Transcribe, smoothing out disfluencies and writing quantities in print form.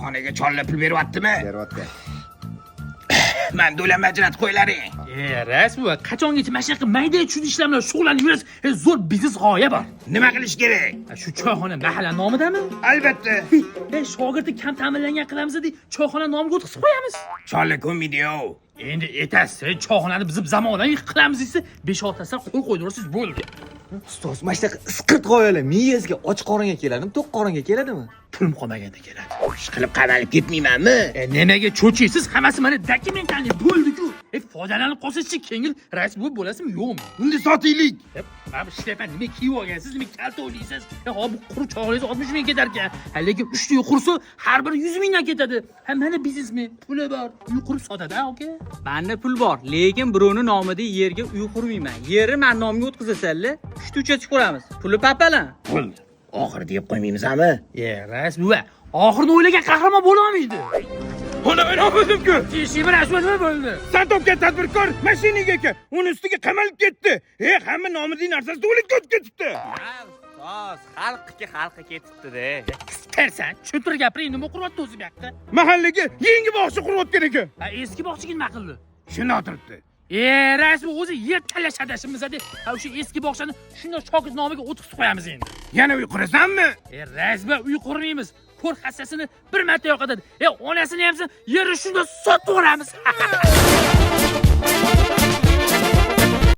Choyxonaga chollar pul beryaptimi? Beryapti. Man do'lam ajratib qo'ylaring. E, rais buva, qachongacha mana shunaqa mayda chuyda ishlar bilan shug'ullanib yurasiz? E, zo'r biznes g'oya bor. Nima qilish kerak? Ha, shu choyxona mahalla nomidami? Albatta. E, shogirdni kam ta'minlangan qilamiz deb choyxona nomiga o'tkazib qo'yamiz. Chollar ko'nmaydi-yu. Endi aytasiz, e, choyxonani biz zamonaviy qilamiz desa, 5-6 tasidan qo'l qo'ydirasiz, bo'ldi. Ustoz, mana shunaqa isqirt g'oyalar miyangizga och qoringa keladimi, to'q qoringa keladimi? Pulim qolmaganda keladi. Ish qilib qamalib ketmaymanmi? E, nimaga cho'chiysiz? Hammasi mana dokumentalniy bo'ldi-ku. E, foydalanib qolsangiz, keyin rais buva bo'lasizmi, yo'qmi? Unda sotaylik. E, mana bu shlyapa nima kiyib olgansiz, nima kalta o'ylaysiz? E, hop, bu quruq chog'ingiz 60 ming ketar ekan. Ha, lekin 3 ta uy qursa, har biri 100 mingdan ketadi. Ha, mana biznesmen, puli bor, uy qurib sotadi, ha, aka. Menda pul bor, lekin birovni nomida yerga uy qurmayman. Yerni man nomimga o'tkazasanlar, uchta uchastka quramiz. Puli papalan. Bo'ldi. Oxiri deb qo'ymaymizmi? E, rais buva, oxirini o'ylagan qahramon bo'la olmaydi. Uni o'ylamadim-ku. Teshik rais buva, nima bo'ldi? San topgan tadbirkor mashinaga ekan. Uni ustiga qamalib ketdi. E, hamma nomidagi narsasi davlatga o'tib ketibdi. Ustoz, xalqniki xalqqa ketibdi-da. Tersan, tushuntirib gapiring, nima quryapti o'zi bu yoqda? Mahallaga yangi bog'cha qurayotgan ekan. Ha, eski bog'chaga nima qildi? Shuni o'tiribdi. E, rais buva, o'zi yer talash adashimiz de. Ha, o'sha eski bog'chani shunday shogird nomiga o'tkazib qo'yamiz endi. Yana uy qurasanmi? E, rais buva, uy qurmaymiz. Ko'r hassasini bir marta yo'qotadi. E, onasini ham yerni shunda sotib yuboramiz.